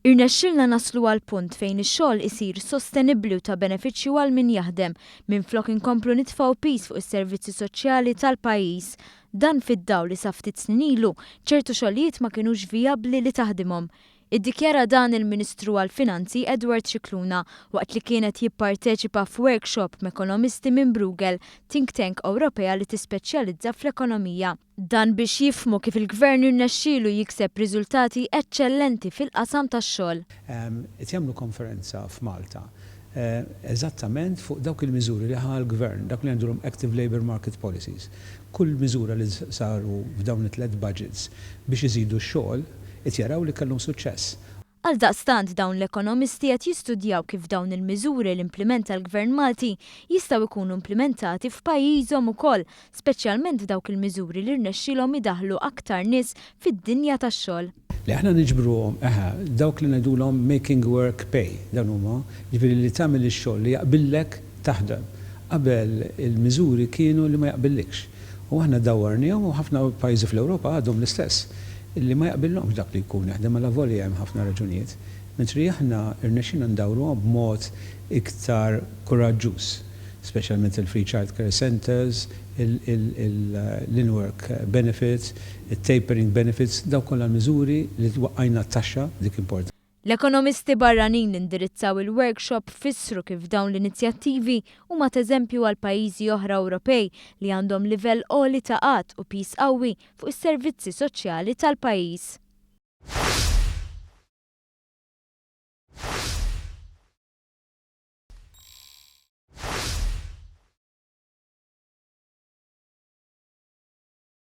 Irnexxielna naslu għal punt fejn ix-xogħol isir sostenibbli u ta' benefiċċju għal min jaħdem, minflok inkomplu nitfgħu piż fuq is-servizzi soċjali tal-pajjiż. Dan fid-dawl li sa ftit snin ilu, ċertu xogħlijiet ma kinux vijabbli li taħdimhom. Iddikjara dan il-Ministru għall-Finanzi Edward Scicluna waqt li kien qed jipparteċipa f'workshop m'ekonomisti minn Bruegel, think tank Ewropea li tispeċjalizza fl-ekonomija. Dan biex jifhmu kif il-Gvern irnexxielu jikseb riżultati eċċellenti fil-qasam tax-xogħol. Qed jagħmlu konferenza f'Malta eżattament fuq dawk il-miżuri li ħa l-Gvern, dak li ngħidulhom active labour market policies. Kull miżura li saru f'dawn it-tliet budgets biex iżidu x-xogħol, qed jaraw li kellhom suċċess. Għaldaqstant dawn l-ekonomisti qed jistudjaw kif dawn il-miżuri li implimenta l-Gvern Malti jistgħu jkunu implimentati f'pajjiżhom ukoll, speċjalment dawk il-miżuri li rnexxielhom idaħħlu aktar nies fid-dinja tax-xogħol. Li aħna niġbruhom, eħe, dawk li ngħidulhom making work pay, dan huma, jiġifieri li tagħmel ix-xogħol li jaqbillek taħdem. Qabel il-miżuri kienu li ma jaqbillikx. U aħna dawwarnihom u ħafna pajjiżi fl-Ewropa għadhom l-istess. Li ma jaqbillhomx dak li jkun jaħdem alavolja hemm ħafna raġunijiet. Mentri aħna rnexxielna ndawruhom b'mod iktar kuraġġuż, speċjalment il-free child care centres, l-in-work benefits, it-tapering benefits, dawk kollha l-miżuri li waqqajna t-taxxa, dik importanti. L-ekonomisti barranin li indirizzaw il-workshop fissru kif dawn l-inizjattivi huma t'eżempju għal pajjiżi oħra Ewropej li għandhom livell għoli ta' qgħad u piż qawwi fuq is-servizzi soċjali tal-pajjiż.